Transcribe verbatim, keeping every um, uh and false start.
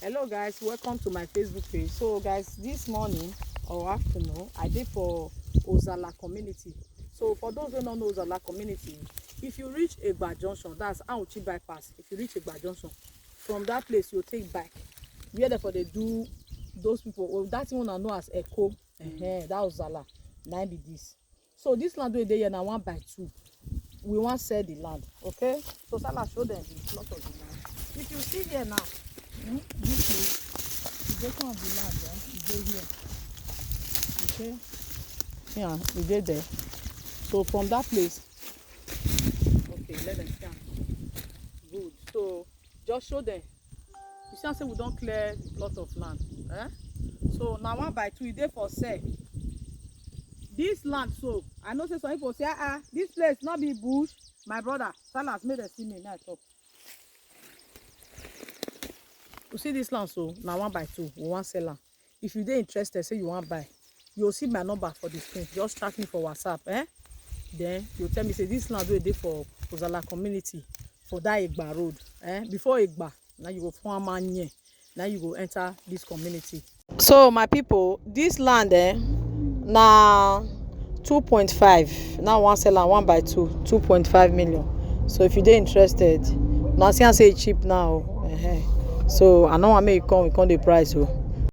Hello guys, welcome to my Facebook page. So guys, this morning or afternoon, I dey for Ozala community. So for those who don't know Ozala community, if you reach Egba Junction, that's Auchi bypass. If you reach Egba Junction, from that place you take bike. Where they for they do those people? Well, that one I know as Echo. Uh-huh, that Ozala. Nine be this. So this land wey dey here na one by two. We wan sell the land, okay? So Salas, show them the plot of the land. If you see here now, hmm, this is the bottom of the land, eh? E dey here. Okay? Yeah, e dey there. So from that place, okay, let them see am. Good. So just show them. You see am say we don clear plot of land. Eh? So na one by two, e dey for sale. This land so, I know say some people say, "Ah, ah, this place no be bush." My brother, Salas, make dem see me, make I talk. You see this land so, na one by two, we wan sell am. If you dey interested, say you wan buy, you go see my number for the screen. Just chat me for WhatsApp, eh? Then you tell me say this land wey dey for Ozala community for that Egba road, eh? Before Egba, now you go form Amanye, now you go enter this community. So my people, this land, eh, na two point five. Now one seller, one by two, two point five million. So if you dey interested, now see I say e cheap now. Uh-huh. So I know I make you come, we come the price. Oh.